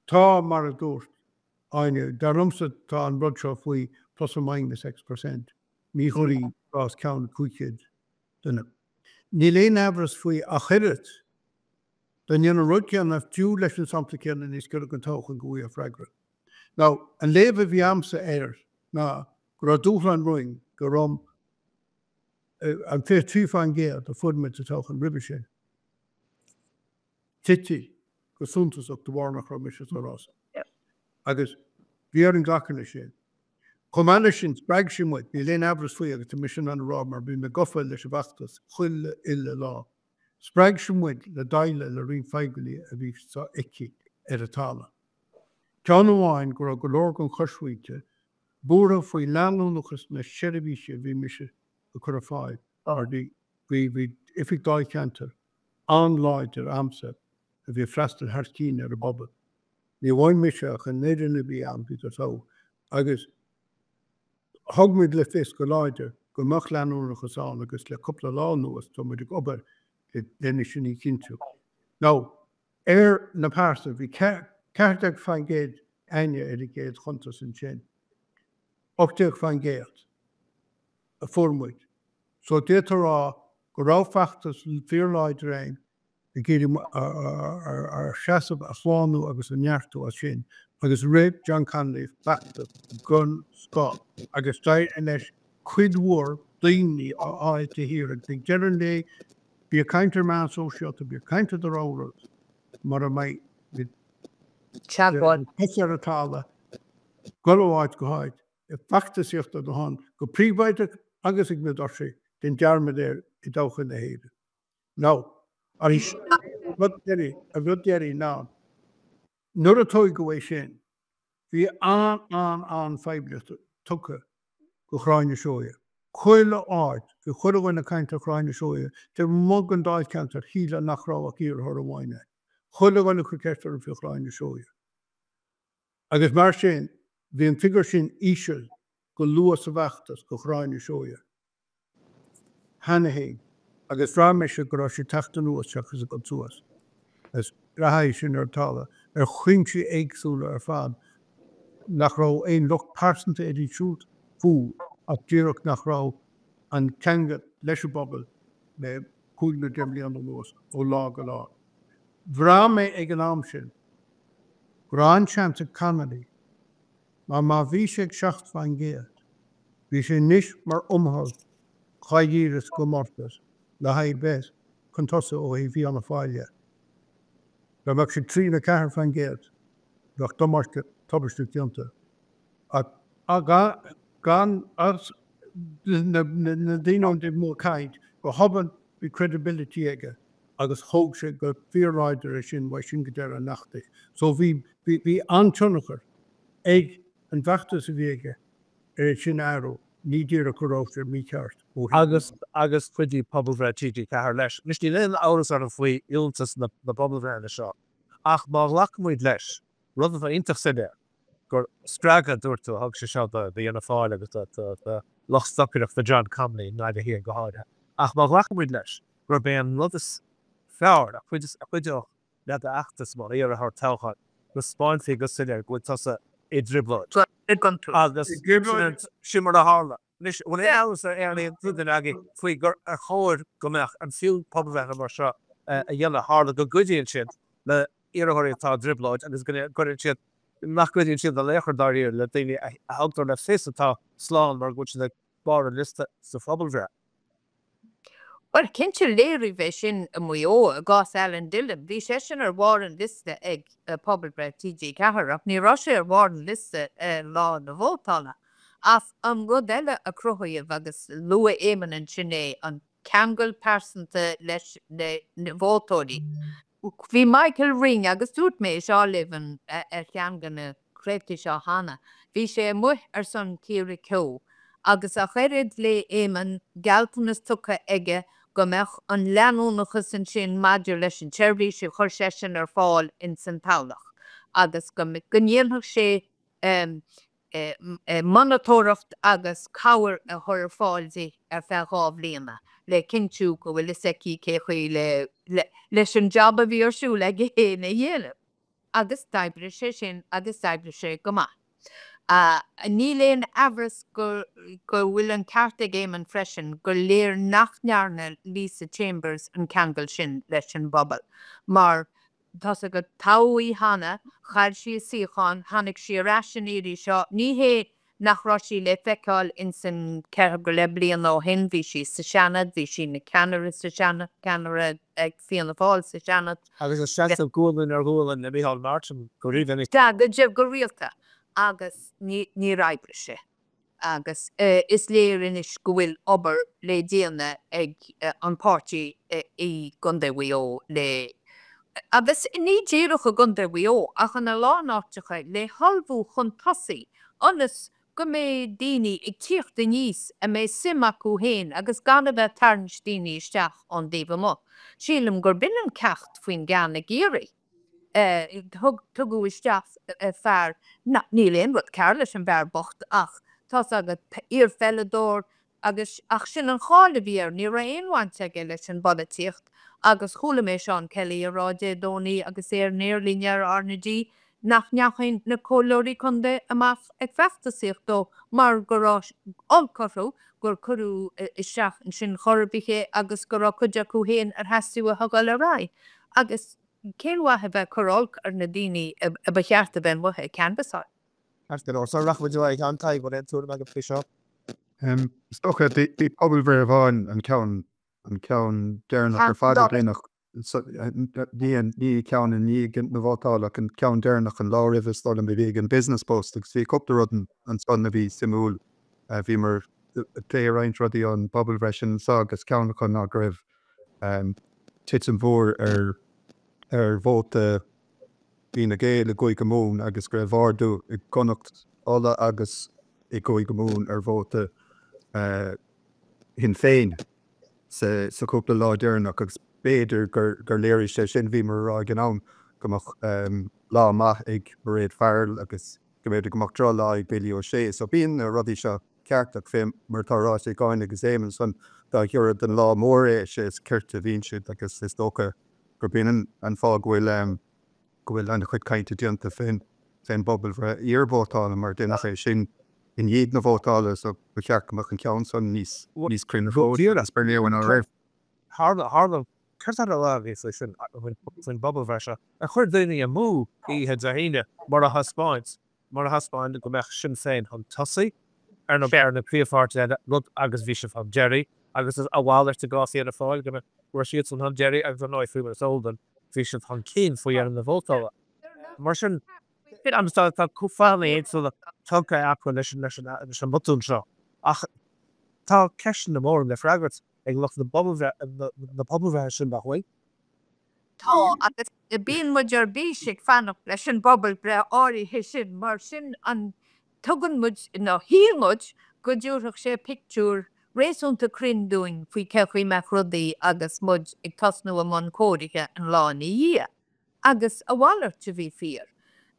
Tá, mar a dúirt Áine, dar liomsa tá an rud seo faoi plus or minus X percent, míchuí i gcás ceann 500 duine. Níl aon amhras faoi ach oiread, dá ndéanfaí an rud céanna, fiú leis an sampla céanna níos giorra don toghchán go bhfaighfeá freagra. Now, an léamh a bhí a'msa air ná go raibh dúshlán romhainn, go raibh an 23% a fuair muid sa toghchán roimhe sin tite go suntasach de bharr nach raibh mise sa rás. Agus bhí orainn glacadh leis sin. Chomh maith leis sin, spreag sé muid, níl aon amhras faoi agus tá mise in ann a rá mar bhí mé gafa leis an bhfeachtas chuile uile lá. Spreag sé muid le déileáil le roinnt fadhbanna a bhí aici ar an talamh. Ceann amháin go raibh go leor den choismhuintir buartha faoi leanúnachas na seirbhísí a bhí mise ag cur ar fáil mar bhí bhí oifig dáilcheantair an-láidir a'msa a bhí ag freastal thar cinn ar an bpobal. Ní amháin mise ach an fhoireann a bhí a'm, bhíodar togha. Agus thug muid le fios go láidir go mbeadh leanúnachas ann agus le cúpla lá anuas tá muid ag obair lena sin a chinntiú. Now, ar na pearsa, bhí 14% a'inne ar an gcéad chuntas ansin, 18% a fuair muid. So d'fhéadfá a rá go raibh feachtas fíorláidir a'inn ag iarraidh ár seasamh a shlánú agus a neartú as sin agus rith John Connolly feachtas den scoth agus d'éirigh leis cuid mhór daoine a fháil taobh thiar agus ag deireadh an lae bí ag caint ar meán sóisialta, bí ag caint ar do rogha rud mura mbeidh Teagmháil. cosa ar an talamh, dul ó áit go háit ag feachtasaíocht ar do shon go príobháideach agus ag na doirse, déan dearmad air i dtodhchaí na hÉireann. Now, an rud deiridh, an rud deiridh ná, nuair a toghadh é sin, bhí an-an-an-phoiblíocht tugtha do Ghráinne Seoighe. Chuile áit, bhí chuile dhuine ag caint ar Ghráinne Seoighe. Taobh amuigh den Dáilcheantar, shílfeá nach raibh ach iarrthóir amháin ann. Chuile dhuine ag cur ceist orthu faoi Ghráinne Seoighe. Agus mar sin, bhí an figiúr sin íseal go luath sa bhfeachtas do Ghráinne Seoighe cheana féin agus bhraith mise go raibh sé ag teacht anuas seachas ag dul suas. Agus braitheadh é sin ar an talamh, ar chúinsí éagsúla ar fad, nach raibh aon locht pearsanta uirthi siúd fúm ach díreach nach raibh an ceangal leis an bpobal le cúig nó deich mbliana anuas ó lá go lá. Bhraith mé ag an am sin go raibh an-seans ag Connolly mar má bhí sé ag 7%, bhí sé anois mar iomrall dháiríre sa gcomórtas le haghaidh bheith chun tosaigh ó thaobh Fhianna Fáil dhe. Dá mbeadh sé 3 nó 4%, bheadh damáiste tubaisteach déanta. Ach gan na daoine ón dtaobh amuigh ag caint, go hobann bhí credibility aige agus thóg sé go fíorláidir é sin uaidh sin go deireadh an fheachtais. So bhí bhí an-tionchar ag an bhfeachtas a bhí aige ar é sin a athrú, ní díreach go raibh sé mícheart ó thaobh Agus agus chuidigh pobalbhreith TG4 leis. Anois níl aon amhras orm faoi fhiúntas na na bpobalbhreitheanna seo ach má ghlacaimid leis, rud atá iontach soiléir, gur spreagadh, a dúirt tú, a thug sé seo do Fhianna Fáil agus do lucht stocaireachta John Connolly i nGaillimh Thiar go háirithe. Ach má ghlacaimid leis gurb é an rud is fearr a chuideodh le d'fheachtas mar iarrthóir toghcháin go 'spáinfí go soiléir go bhfuil tusa i dtrioblóid. Agus sin mar a tharla. Anois, an bhfuil aon amhras ar aon duine agaibh faoi gur ar chóir go mbeadh an fiú pobalbhreitheanna mar seo a dhéanamh? Tharla go gcuidíonn siad le iarrthóirí atá i dtrioblóid agus go gcuireann siad, nach gcuidíonn siad in aon chor dáiríre le daoine a thugtar le fios atá slán mar go bhfuil siad ag barr an liosta sa phobalbhreith. Bhuel, cinnte léiríodh é sin i Maigh Eo i gcás Alan Dillon. Bhí seisean ar bharr an liosta ag pobalbhreith TG4 ach ní raibh sé ar bharr an liosta lá na vótála. Ach an rud eile a cruthaíodh, agus luaigh Éamonn ansin é, an ceangal pearsanta leis na vótóirí. Bhí Michael Ring, agus dúirt mé é seo libh ar cheann de na craoltaí seo cheana, bhí sé amuigh ar son Ciara Keogh agus ach oiread le Éamonn, gealltanas tugtha aige go mbeadh an leanúnachas ansin maidir leis an tseirbhís a chuir seisean ar fáil ins an Tamhlacht agus go ndéanfadh sé monatóireacht agus cabhair a chur ar fáil di ar feadh 2 bhliana le cinntiú go bhfuil fhios aici cé chaoi le leis an jab a bhí ar siúl aige féin a dhéanamh. Agus d'oibrigh sé sin agus d'oibrigh sé go maith. Níl aon amhras go go bhfuil an ceart ag Éamonn freisin gur léir nach ndearna Lisa Chambers an ceangal sin leis an bpobal mar Tá's agat, toghadh í cheana, chaill sí a suíochán, tháinig sí ar ais an iarraidh seo, ní hé nach raibh sí le feiceáil insan ceithre go leith bliana ó shin, bhí sí sa Seanad, bhí sí ina ceannaire sa Seanad, ceannaire ag Fianna Fáil sa Seanad. Agus ag seasamh gualainn ar ghualainn le Micheál Martin go rímhinic. Sea, go deimhin, go rialta, agus níor oibrigh sé. agus is léir anois go bhfuil obair le déanamh ag an páirtí i gContae Mhaigh Eo le, agus ní díreach i gContae Mhaigh Eo ach ina lán áiteacha, le hullmhú chun tosaigh ionas go mbeidh daoine ag tíocht aníos a mbeidh suim acu féin agus gan a bheith ag tarraingt daoine isteach ón dtaobh amuigh. Sílim gurb in an ceacht faoin gceann i gCiarraí. Thug, tugadh isteach fear, níl aon rud cearr leis an bhfear bocht ach tá's agat, iar-pheileadóir agus, ach sin an cháil a bhí air, ní raibh aon bhaint aige leis an bpolaitíocht agus chuala mé Seán Kelly ag rá Dé Domhnaigh agus é ar an aerlíne ar RnaG nach ndeachaigh na comhairleoirí contae amach ag feachtasaíocht dó mar go raibh olc orthu gur cuireadh isteach ansin chor ar bith é agus go raibh cuid acu féin ar theastaigh uathu dul ar aghaidh. Agus cén mhaith a bheith ag cur olc ar na daoine a ba cheart a bheith amuigh ag canbhasáil? Ceart go leor. Sula rachaidh muid ar aghaidh, a Thaidhg, an bhfuil aon tuairim agat faoi seo? Is dócha, bhí pobalbhreith amháin an ceann, an ceann deireanach ar fad a deineadh, ní an ceann i ndiaidh na vótála ach an ceann deireanach an lá roimhe is dóigh liom a bhí ag an Business Post agus bhí cúpla rud ansan a bhí suimiúil. Bhíomar ag plé roinnt rudaí ón bpobalbhreith sin anso agus ceann acu ná go raibh titim mhór ar ar vóta Fhine Gael i gCúige Mumhan agus go raibh ardú i gConnacht, Uladh agus i gCúige Mumhan ar vóta. Shinn Féin sa chúpla lá deireanach agus b'fhéidir gur léirigh sé sin, bhíomar a rá ag an am, go mbeadh lá maith ag Mairéad Farrell agus go mb'fhéidir go mbeadh droch-lá ag Billy O'Shea. So bíonn na rudaí seo ceart ach fé mar atá ráite ag Áine agus Éamonn ansan, dá ghiorra don lá mór é, is ea is cirte a bhíonn siad agus is dócha gurb in an fáth go bhfuil go bhfuil an-chuid cainte déanta fén bpobalbhreith iarvótála mar déanadh é sin i ndiaidh na vótála so ba cheart go mbeadh an ceann san níos níos cruinne fós agus ba léir ná raibh. Tharla, tharla, céard atá le rá agaibh faoi sin, faoin bpobalbhreith seo? Ar chuir daoine amú oíche Dé hAoine mar a thaispeáint, mar a thaispeáin go mbeadh Sinn Féin chun tosaigh ar na, ar na príomhpháirtithe eile, rud agus bhí siad chun deiridh, agus a mhalairt i gcás Fhianna Fáil, go mbeadh, go raibh siadsan chun deiridh agus ar ndóigh faoi mar is eol dúinn, bhí siad chun cinn faoi dheireadh na vótála. Mar sin, agus tá fáthanna éagsúla tugtha acu leis an mbotún seo, ach tá ceisteanna móra le freagairt ag lucht na pobalbhreithe sin, nach bhfuil? Tá, agus bíonn muid ar bís ag fanacht leis an bpobalbhreith áirithe sin, mar sin an tugann muid, nó shíl muid go dtabharfadh sé pictiúr réasúnta cruinn dúinn faoi cén chaoi mbeadh rudaí agus muid ag tosnú i mbun comhairithe an lá ina dhiaidh. Agus a mhalairt a bhí fíor.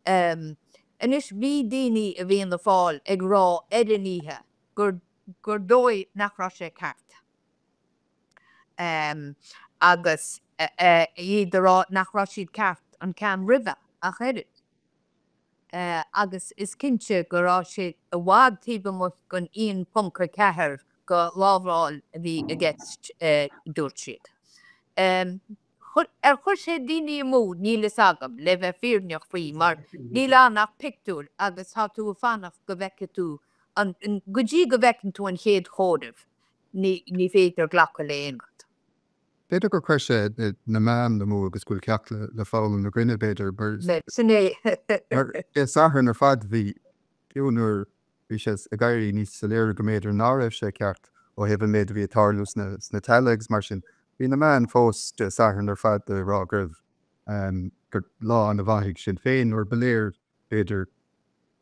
Anois bhí daoine i bhFianna Fáil ag rá ar an oíche gur gur dóigh nach raibh sé ceart. Agus iad ag rá nach raibh siad ceart an ceann roimhe ach oiread. Agus is cinnte go raibh sé i bhfad taobh amuigh den 1.4 de lámháil a bhí i gceist, dúirt siad. Ar chuir sé daoine amú? Níl fhios agam, le bheith fírinneach faoi, mar níl ann ach pictiúr agus tá tú ag fanacht go bhfeicfidh tú an, go dtí go bhfeiceann tú an chéad chomhaireamh, ní féidir glacadh le aon rud. B'fhéidir gur chuir sé na meáin amú agus go bhfuil ceacht le foghlaim againne, b'fhéidir, mar. Sin é. Mar Dé Sathairn ar fad bhí, fiú nuair bhí sé ag éirí níos soiléire go mb'fhéidir ná raibh sé ceart ó thaobh an méid a bhí ag tarlú sna teallaigh agus mar sin, bhí na meáin fós Dé Sathairn ar fad ag rá go raibh, gur lá ana-mhaith ag Sinn Féin nuair ba léir, b'fhéidir,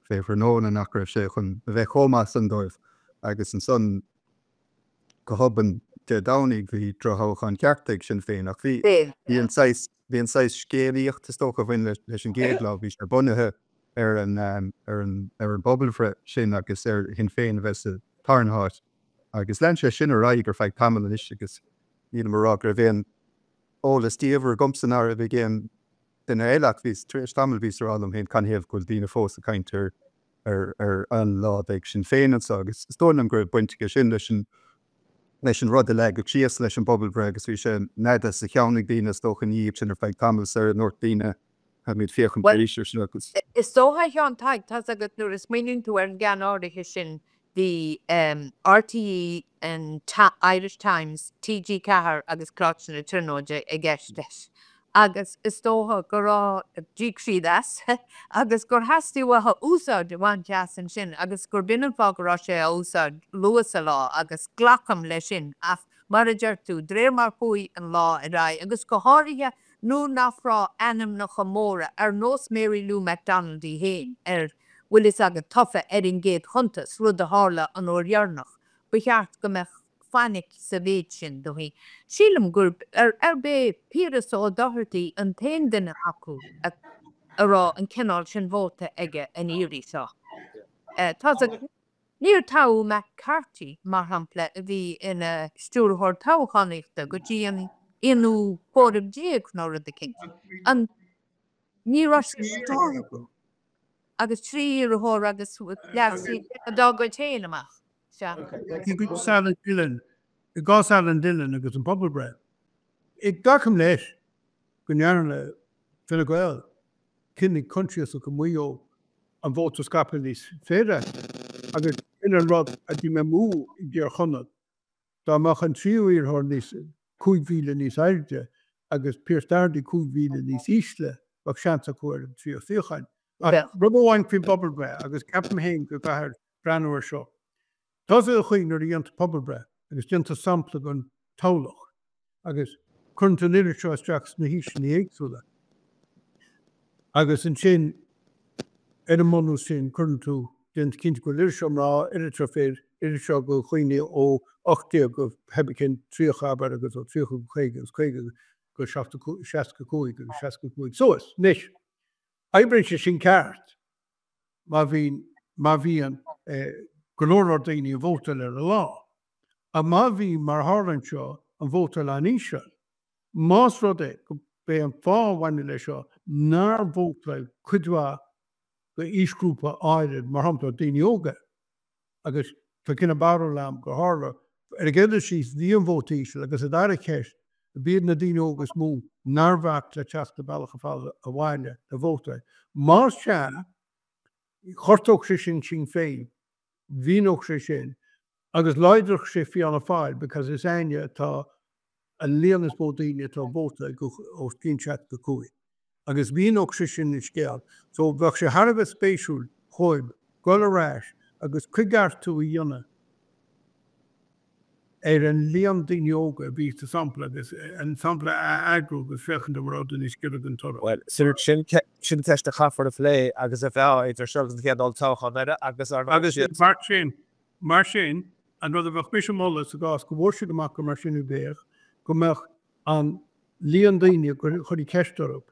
fé thráthnóna nach raibh sé chun a bheith chomh maith san dóibh agus ansan, Go hobann Dé Domhnaigh bhí drochthoghchán ceart ag Sinn Féin ach bhí bhí an saghas bhí an saghas scéalaíocht is dócha a bhain leis an gcéad lá, bhí sé bunaithe ar an ar an ar an bpobalbhreith sin agus ar Shinn Féin a bheith sa tarna háit agus lean sé sin ar aghaidh ar feadh tamaill anois agus nílim a rá go raibh aon eolas diamhair agamsa ná raibh ag aon duine eile ach bhí tar éis tamaill bhíos a rá liom féin canathaobh go bhfuil daoine fós ag caint ar ar an-lá a bheidh ag Sinn Féin anseo agus is dóigh liom go raibh baint aige sin leis an leis an rud a leagadh síos leis an bpobalbhreith agus bhí sé neadaithe sa cheann ag daoine is dócha ina dhiaidh sin ar feadh tamaill sar a ndúirt daoine caithfimid féachaint arís ar seo agus. Is dócha a Sheáin Tadhg, tá's agat nuair a smaoiníonn tú ar an gceann áirithe sin Bhí RTÉ, an Irish Times, TG4 agus Coláiste na Tríonóide i gceist leis agus is dócha go raibh, d'íoc siad as agus gur theastaigh uathu úsáid a bhaint as ansin agus gurb in an fáth go raibh sé á úsáid luath sa lá agus glacaim leis sin ach mar a deir tú, de réir mar chuaigh an lá ar aghaidh agus go háirithe nuair nach raibh ainmneacha móra ar nós Mary Lou McDonald í féin ar bhfuil fhios agat, tofa ar an gcéad chuntas, rud a tharla an uair dheireanach. Ba cheart go mbeadh fainic sa mhéid sin do dhaoine. Sílim gurb arb é Piaras Ó Dochartaigh an t-aon duine acu a raibh an cineál sin vóta aige an iarraidh seo. Tá's agat, níor toghadh Matt Carthy, mar shampla, a bhí ina stiúrthóir toghchánaíochta go dtí an aonú comhaireamh déag nó rud eicínt. An ní raibh sé. agus 3 iarrthóir agus leag siad dá gcuid féin amach. Sea. I gcás Alan Dillon, i gcás Alan Dillon agus an pobalbhreith, glacaim leis go ndearna Fine Gael cinneadh coinsiasach i Maigh Eo an vóta a scaipeadh níos féaráilte agus sin an rud a d'imigh amú i dTír Chonaill. Dá mbeadh an tríú iarrthóir níos, 5,000 níos airde agus Pearse Doherty 5,000 níos ísle, bheadh seans acu ar an tríú suíochán. Ach rud amháin faoin bpobalbhreith, agus ceapaim féin go gcaithfear breathnú air seo. Tá a fhios agat an chaoi nuair a dhéantar pobalbhreith agus déantar sampla den toghlach agus cuireann tú an oiread seo isteach sna haoiseanna éagsúla agus ansin ar an mbunús sin cuireann tú, déanann tú cinnte go bhfuil oiread seo mná, oiread seo fir, oiread. oiread seo de dhaoine ó 18 go pé cén 30 abair agus ó 30 go 50 agus 50 go 65 agus 65 suas. Anois, oibríonn sé sin ceart má bhíonn, má bhíonn go leor leor daoine ag vótáil ar an lá. Ach má bhí, mar a tharla anseo, an vótáil an-íseal, más rud é go b'é an fáth a bhaineann leis seo nár vótáil cuid mhaith d'aoisghrúpa áirid, mar shampla daoine óga, agus tá cineál barúil agam gur tharla, ar an gcéad dul síos, bhí an vóta íseal agus sa dara ceist, b'iad na daoine óga is mó nár bhac le teacht an bealach ar fad abhaile le vótáil. Más ea, ghortódh sé sin Sinn Féin, mhíneodh sé sin agus láidreodh sé Fianna Fáil because is againne atá an líon is mó daoine atá ag vótáil os cionn 65 agus mhíneodh sé sin an scéal. So bheadh sé thar a bheith spéisiúil dhóibh dul ar ais agus coigeartú a dhéanamh ar an líon daoine óga a bhí sa sampla agus an sampla a eagrú agus féachaint an raibh rud níos giorra don toradh. Bhuel, sin sin ceist a chaithfear a phlé agus a mheá idir seo agus an chéad olltoghchán eile agus ar ndóigh Agus mar sin, mar sin, an rud a bheadh mise a mholadh sa gcás go bhfuair siad amach gur mar sin a bheadh, go mbeadh an líon daoine a chuirfí ceist orthu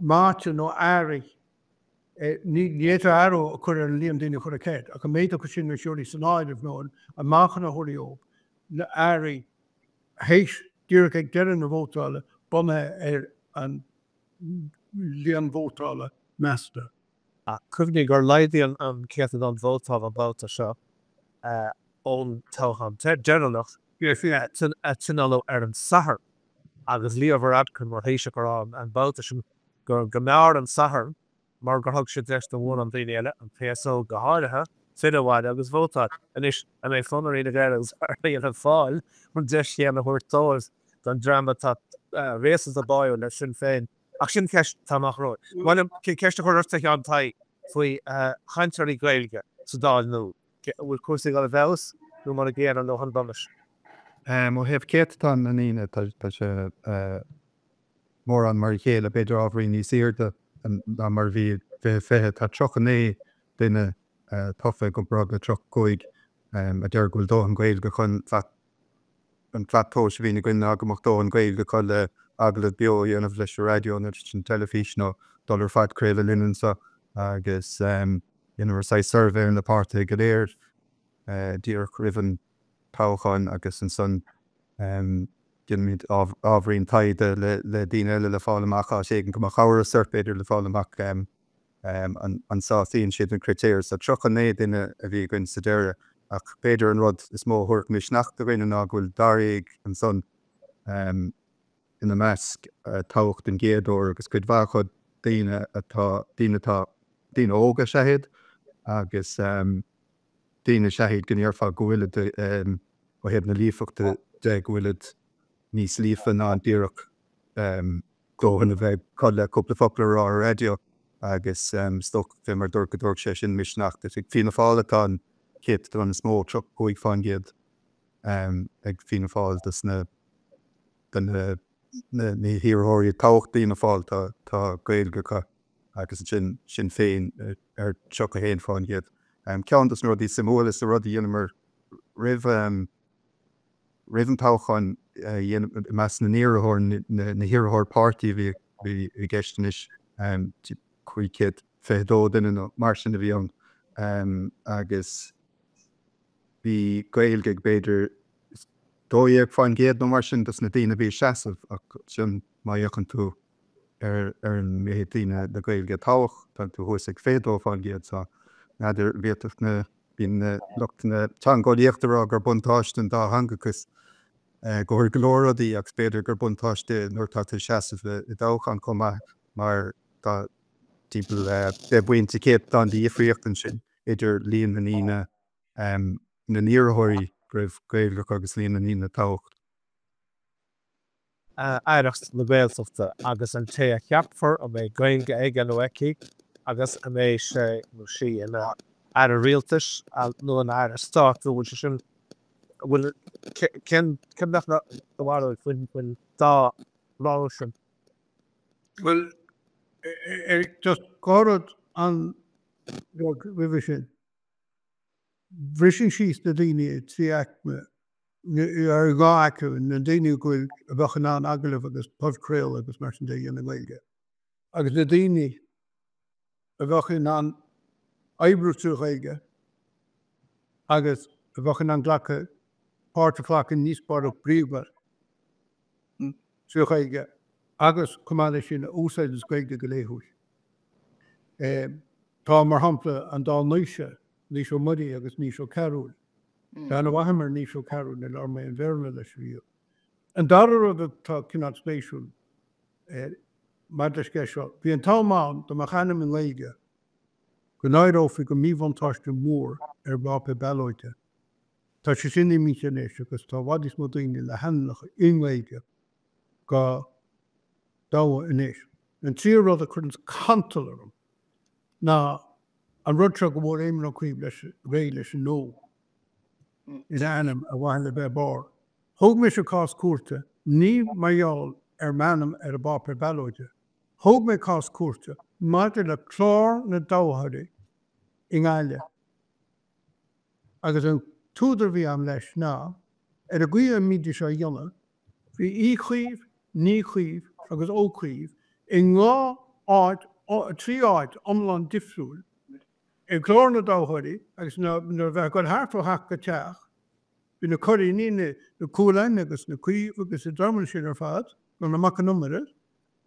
meáite nó athraithe, ní fhéadfá athrú a chur ar an líon daoine a chuirfeadh ceist, ach an méid acu sin a thabharfaí san áireamh nó an meáchan a thabharfaí dóibh, athraithe théis, díreach ag deireadh na vótála, bunaithe ar an líon vótála measta. Ach cuimhnigh gur laghdaíodh an céatadán vótála an babhta seo ón toghchán deireanach a tionóladh ar an Satharn agus Leo Varadkar mar Thaoiseach a rá an babhta sin go mb'fhearr an Satharn mar gur thug sé deis do mhórán daoine eile, an t-aos óg go háirithe, filleadh abhaile agus vótáil. Anois, an mbeidh fonn ar Fhine Gael agus ar Fhianna Fáil an deis chéanna a thabhairt dóibh, don dream atá réasúnta báúil le Sinn Féin? Ach sin ceist atá amach romhainn. Ba mhaith liom ceist a chur ort, a Sheáin Tadhg, faoi chainteoirí Gaeilge sa Dáil nua. An bhfuil cúrsaí ag dul i bhfeabhas nó mar a gcéanna nó chun donais? Ó thaobh céatadán na ndaoine, tá sé mórán mar a chéile, b'fhéidir ábhairín níos airde ná mar a bhí i 2020. Tá 39 duine tofa i gcomparáid le 35 a deir go bhfuil dóthain Gaeilge acu An tslat tomhais a bhíonn againn ná go mbeadh dóthain Gaeilge acu le agallamh beo a dhéanamh leis an raidió nó leis an teilifís nó dul ar phodchraoladh linn anseo agus dheineamar saghas suirbhé ar na páirtithe go léir díreach roimh an toghchán agus ansan déanaimid ábhairín taighde le daoine eile le fáil amach áit éigin go mbeadh amhras ort b'fhéidir le fáil amach an sásaíonn siad na critéir. So 39 duine a bhí againn sa deireadh ach b'fhéidir an rud is mó a thabharfadh misneach do dhuine ná go bhfuil dáréag ansan ina measc a toghadh den gcéad uair agus cuid mhaith acu daoine atá, daoine atá, daoine óga is ea iad agus daoine is ea iad go ndéarfá go bhfuilid ó thaobh na líofachta de go bhfuilid níos líofa ná díreach dóthain a bheith acu le cúpla focal a rá ar raidió agus is dócha, fé mar dúirt, go dtabharfadh sé sin misneach duit. Ag Fianna Fáil atá an céatadán is mó, 35% ag Fianna Fáil dos na de na na hiarrthóirí a toghadh d'Fhianna Fáil tá tá Gaeilge acu agus ansin Sinn Féin ar 31%. Ceann dos na rudaí suimiúla sa rud a dheineamar roimh Roimh an toghchán, i measc na n-iarrthóirí, na hiarrthóirí páirtí a bhí i gceist anois, 522 duine nó mar sin a bhí ann agus bhí Gaeilge ag b'fhéidir 12% nó mar sin dos na daoine a bhí ag seasamh ach ansin má fhéachann tú ar an méid daoine le Gaeilge a toghadh, tá tú thuas ag 22% so n'fheadar an bhféadfadh na Bíonn lucht na teangeolaíochta ag rá gur buntáiste an dátheangachas i gcomhair go leor rudaí agus b'fhéidir gur buntáiste nuair atá tú ag seasamh i dtoghchán chomh maith mar tá timpeall deich bpointe céatadán de dhifríocht ansin idir líon na ndaoine, na n-iarrthóirí go raibh Gaeilge acu agus líon na ndaoine a toghadh. Aireacht na Gaeltachta agus an té a cheapfar, an mbeidh Gaeilge aige nó aici agus an mbeidh sé nó sí ina Aire Rialtais nó ina Aire Stáit nó an bhfuil sé sin, an bhfuil, cén, cén mbeadh do bharúil faoin dá rogha sin? Bhuel, just dhá rud an. beag roimhe sin. Bhrisfinn síos na daoine i dtrí aicme, ar dhá aicme, na daoine go bhfuil, a bheadh in ann agallamh agus podchraoladh agus mar sin de a dhéanamh i nGaeilge, agus na daoine a bheadh in ann oibriú trí Ghaeilge agus a bheadh in ann glacadh, páirt a ghlacadh i ndíospóireacht bríomhar trí Ghaeilge agus, chomh maith leis sin, a úsáideanns Gaeilge go laethúil. Tá, mar shampla, an dá Naoise, Naoise Ó Muirí agus Naoise Ó Cearúil. Tá ana-mhaith agam ar Naoise Ó Cearúil, níor labhair mé aon Bhéarla leis riamh. An dara rud atá cineál spéisiúil maidir leis an gceist seo, bhí an t-am ann dá mbeadh ainm i nGaeilge go n-áireofaí go míbhuntáiste mór ar an bpáipéar ballóide. Tá sé sin imithe anois agus tá i bhfad níos mó daoine le hainmneacha i nGaeilge dhá dtoghadh anois. An tríú rud a chuireanns cantal orm ná an rud seo go bhfuair Éamon Ó Cuív leis réidh leis an Ó ina ainm ar mhaithe le bheith ar barr. Thóg mise cás cúirte, ní mar gheall ar m'ainm ar an bpáipéar ballóide, thóg mé cás cúirte maidir le clár na dtoghthóirí i nGaillimh agus an t-údar a bhí agam leis ná ar an gcaoi a mbídís á dhéanamh Bhí Uí Chuív, Ní Chuív agus Ó Cuív i ndhá áit, 3 áit iomlán difriúil i gclár na dtoghthóirí agus nuair a bheifeá ag dul thart ó theach go teach, bhí na Curraoiní, na Cualáin agus na Cuív agus na dreamanna sin ar fad, nó na Mac an Iomaire,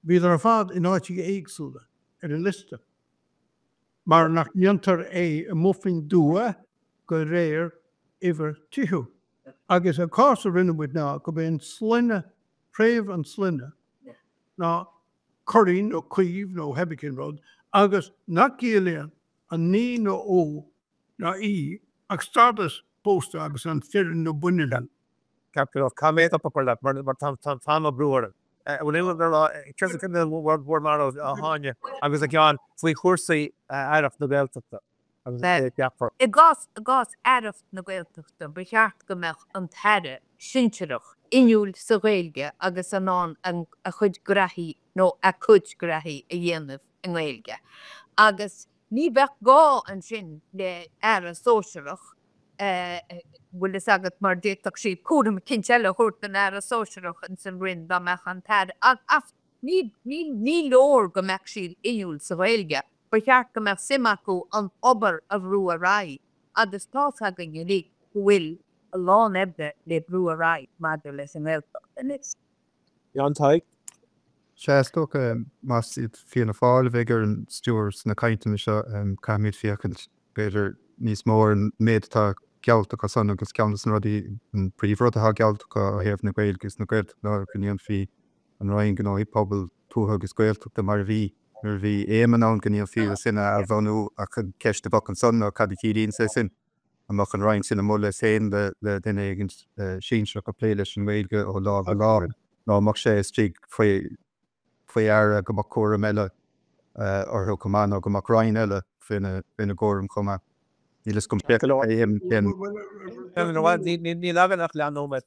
bhíodar ar fad in áiteacha éagsúla ar an liosta. Mar nach ndéantar é i mbuifín dubh de réir uimhir tithe. Agus an cás a rinne muid ná gurb é an sloinne, fréamh an tsloinne ná Curraoin nó Cuív nó pé ar bith cén rud, agus nach gciallaíonn an Ní nó Ó ná Uí ach stádas pósta agus an fireann nó baineann. Ceart go leor, caithfidh mé stop a chur leat mar tá an t-am ag brú orainn. An bhfuil aon rud le rá céard a bhfuair marbh a Áine agus a Sheáin faoi chúrsaí Aireacht na Gaeltachta agus an té a cheapfar? I gcás i gcás Aireacht na Gaeltachta ba cheart go mbeadh an tAire sinsearach inniúil sa Ghaeilge agus in ann a chuid graithí nó a cuid graithí a dhéanamh i nGaeilge agus ní bheadh gá ansin le Aire sóisearach bhfuil fhios agat mar d'fhéadfadh siad cúram eicínt eile a thabhairt don Aire sóisearach ins an Roinn dá mbeadh an tAire ach ní ní ní leor go mbeadh siad inniúil sa Ghaeilge, ba cheart go mbeadh suim acu an obair a bhrú ar aghaidh agus tá's againn uilig go bhfuil a lán oibre le brú ar aghaidh maidir leis an nGaeltacht anois. Jan Tadhg. Sea, is dócha, más iad Fianna Fáil a bheidh ar an stiúir sna cainteanna seo, caithfimid féachaint, b'fhéidir, níos mó ar an méid atá geallta acu san agus ceann de na rudaí, an príomhrud atá geallta acu ó thaobh na Gaeilge agus na Gaeltachta ná go ndéanfaí an Roinn Gnóthaí Pobail, Tuaithe agus Gaeltachta mar a bhí nuair a bhí Éamon ann, go ndéanfaí é sin a athbhunú ach an cheist a bheadh ansan ná cad a chiallaíonn sé sin? An mbeadh an Roinn sin amuigh leis féin le duine éigin sinsearach ag plé leis an nGaeilge ó lá go lá nó an mbeadh sé istigh faoi aire go mbeadh cúram eile orthu chomh maith nó go mbeadh Roinn eile faoina gcúram chomh maith? Níl fhios agam cén. Níl againn ach leathnóiméad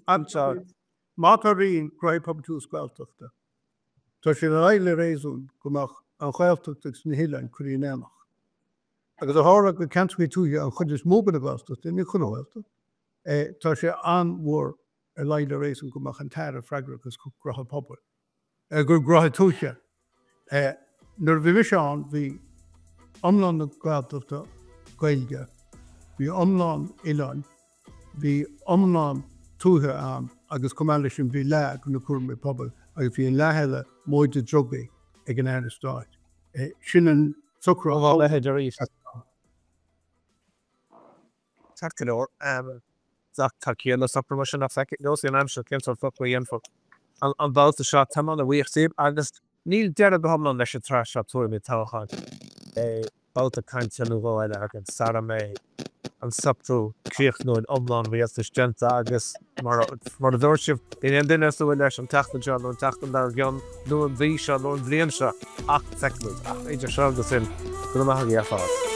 anseo. Má tá Roinn Gnóthaí Pobail Tuaithe is Gaeltachta, tá sé ar aghaidh le réasún go mbeadh an Ghaeltacht agus na hoileáin curtha in éineacht. Agus ó tharla gur ceantracha tuaithe an chuid is mó de na Gaeltachtaí, ní chuile Ghaeltacht, tá sé an-mhór ar aghaidh le réasún go mbeadh an tAire freagrach as gnóthaí pobail, gnóthaí tuaithe. Nuair a bhí mise ann bhí iomlán na Gaeltachta Gaeilge, bhí iomlán oileáin, bhí iomlán tuaithe ann agus chomh maith leis sin bhí leath de na cúraimí pobail agus bhí an leath eile móide drugaí ag an Aire Stáit. Sin an socrú a leithéid arís. Ceart go leor. Ach tá ciall le socrú mar sin ach feicfidh nós an aimsir cén sórt socrú a dhéanfar an babhta seo. Tá mé ana-bhuíoch díobh agus níl deireadh go hiomlán leis an tsraith seo Tuairimí Toghcháin. Beidh babhta cainte nó dhó eile againn sara mbeidh an socrú críochnúil iomlán rialtais déanta agus mar a dúirt sibh, níl aon duine ag súil leis an tseachtain seo nó an tseachtain dár gcionn nó an mhí seo nó an bhliain seo ach feicfimid. Ach idir seo agus sin, go raibh maith agaibh ar fad.